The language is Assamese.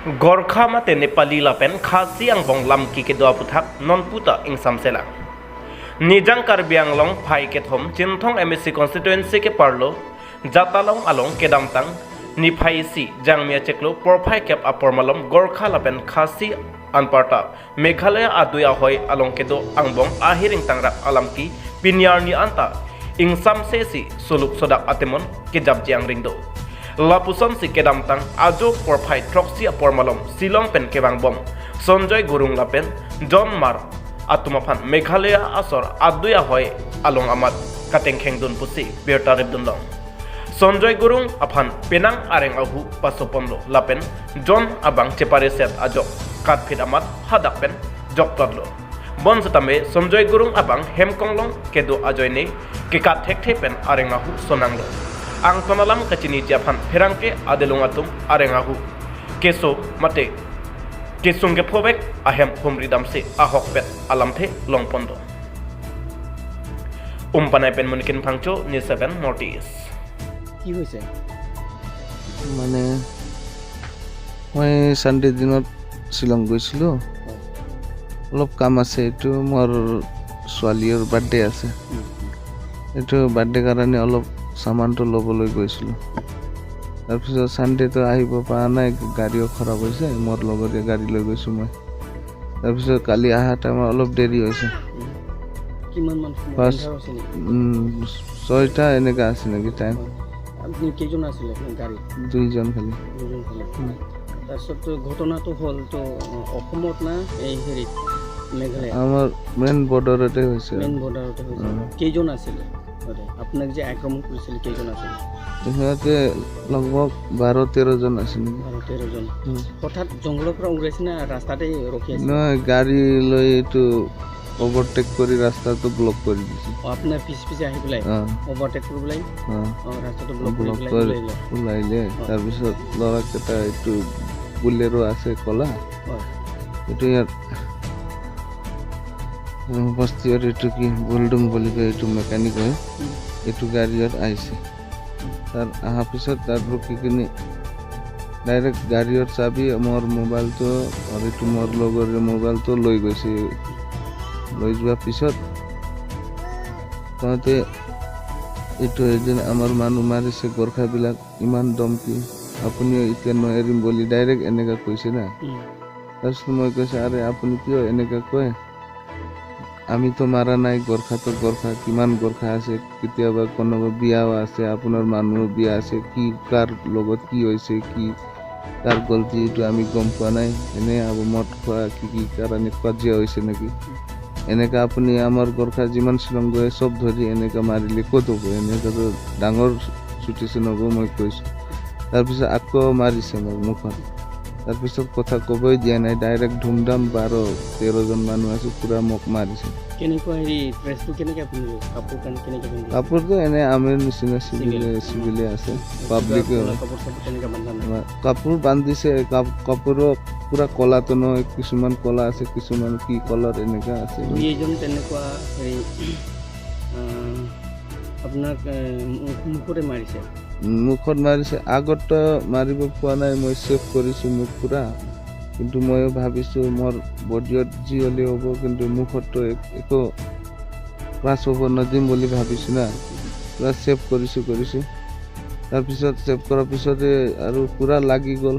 Gorkha mate Nepali lapen Khasi angbong lamki ke doa puthak non puta ingsam sela. Nijang Karbi Anglong phai ke thom Chinthong MSC constituency ke parlo Jatalong along Kedamtang ni phai si Jangmia cheklo porphai kep apormalom Gorkha lapen Khasi anparta Meghalaya aduya hoi along kedo angbong ahiring tangrak alamki pinyar ni anta ingsam se si suluk sodak atemon ke jabjiang ringdo. Lapuson si Kedamtang ajo porphai troxi apormalom Silong pen kebang bom Sanjay Gurung lapen John Mar atumafan Meghalaya asor aduya hoi along amat kateng khengdun pusi bertarib dundong. Sanjay Gurung afan Penang areng ahu pasoponlo lapen John abang chepare set ajo katfit amat hadak pen joktodlo. Bonsetame Sanjay Gurung abang hemkonglong kedo ajoyne ke kat thek pen areng ahu sonanglo. Ang tonalam kachini japan ferangke adelung atum areng ahu keso mate kesungke phobek ahem humri damse ahok pet alamthe longpondo. Umpanai pen munikin phangcho ni 7 Northeast. কি হৈছে? মানে মই ছানডে দিনত শ্বিলং গৈছিলোঁ, অলপ কাম আছে। এইটো মোৰ ছোৱালীৰ বাৰ্থডে আছে, এইটো বাৰ্থডে কাৰণে অলপ চামানটো ল'বলৈ গৈছিলোঁ। তাৰপিছত ছানডেটো আহিব পৰা নাই, গাড়ীও খৰাপ হৈছে, মোৰ লগতে গাড়ী লৈ গৈছোঁ মই। তাৰপিছত কালি অহা টাইমত অলপ দেৰি হৈছে। কিমান মান সময়? পাঁচ। এন্ধাৰ হৈছে নেকি? 6টা এনেকুৱা আছে নেকি টাইম। আপুনি কেইজন আছিলে গাড়ীত? দুইজন খালি। দুজন খালি। তাৰপিছত ঘটনাটো হ'ল তো অসমত না এই হেৰিত মেঘালয়? আমাৰ মেইন বৰ্ডাৰতে হৈছে। মেইন বৰ্ডাৰতে হৈছে। কেইজন আছিলে তাতে? আপোনাক যে আক্ৰমণ কৰিছিল, কেইজন আছিলে? সিহঁতে লগভগ 12-13জন আছে নেকি। 12-13জন। হঠাৎ জংঘলৰ পৰা ওলাইছে না ৰাস্তাতে ৰখি আছিল? নহয়, গাড়ী লৈ এইটো অভাৰটেক কৰি ৰাস্তাটো ব্লক কৰি দিছে। অঁ, আপোনাৰ পিছে পিছে আহি পেলাই অভাৰটেক কৰি পেলাই অঁ, ৰাস্তাটো ব্লক কৰি ব্লক পেলাই কৰি ওলাই আহিলে। ওলাইলে। তাৰপিছত ল'ৰাকেইটা এইটো বুলেৰো আছে ক'লা, এইটো ইয়াত বস্তিৰ এইটো কি বুলডুং বুলি কয়, এইটো মেকানিক হয়, এইটো গাড়ীত আহিছে। তাৰ অহাৰ পিছত তাত ৰখি কিনি ডাইৰেক্ট গাড়ীৰ চাবি, মোৰ মোবাইলটো আৰু এইটো মোৰ লগৰ মোবাইলটো লৈ গৈছে। লৈ যোৱাৰ পিছত তহঁতে এইটো এদিন আমাৰ মানুহ মাৰিছে গোৰ্খাবিলাক, ইমান দমকি, আপুনিও এতিয়া নোৱাৰিম বুলি ডাইৰেক্ট এনেকুৱা কৈছে না। তাৰপিছত মই কৈছোঁ, আৰে আপুনি কিয় এনেকুৱা কয়, আমিতো মাৰা নাই, গোৰ্খাটো গোৰ্খা, কিমান গোৰ্খা আছে, কেতিয়াবা কোনোবা বিয়াও আছে, আপোনাৰ মানুহৰ বিয়া আছে, কি কাৰ লগত কি হৈছে, কি কাৰ গলতি এইটো আমি গম পোৱা নাই, এনেই আৰু মদ খোৱা কি কি কাৰণে কাজিয়া হৈছে নেকি, এনেকা আপুনি আমাৰ গোৰ্খা যিমান শ্বিলং গৈ চব ধৰি এনেকা মাৰিলে ক'ত হ'ব, এনেকাতো ডাঙৰ চিটুৱেশ্যন হ'ব মই কৈছোঁ। তাৰপিছত আকৌ মাৰিছে মোক মুখত। তাৰপিছত কথা ক'বই দিয়া নাই, ডাইৰেক্ট ধুমধাম 12-13জন মানুহ আছে, পূৰা মোক মাৰিছে। কেনেকুৱা হেৰি ড্ৰেছটো কেনেকৈ পিন্ধিছে, কাপোৰ কানি কেনেকৈ পিন্ধিছে? কাপোৰটো এনে আমিৰ নিচিনা চিভিলে চিভিলে আছে, পাব্লিক। ক'লা কাপোৰ চাপোৰ তেনেকৈ বান্ধা নাই? কাপোৰ বান্ধিছে, কাপোৰো পূৰা ক'লাটো নহয়, কিছুমান ক'লা আছে, কিছুমান কি কলাৰ এনেকা আছে। দুই এজন তেনেকুৱা হেৰি আপোনাক মুখতে মাৰিছে? মুখত মাৰিছে। আগততো মাৰিব পোৱা নাই, মই ছেভ কৰিছোঁ মুখ পূৰা, কিন্তু ময়ো ভাবিছোঁ মোৰ বডিত যি হ'লেও হ'ব, কিন্তু মুখততো একো ক্ৰাছ হ'ব নদিম বুলি ভাবিছোঁ না, পূৰা ছেভ কৰিছোঁ। তাৰপিছত ছেভ কৰাৰ পিছতে আৰু পূৰা লাগি গ'ল।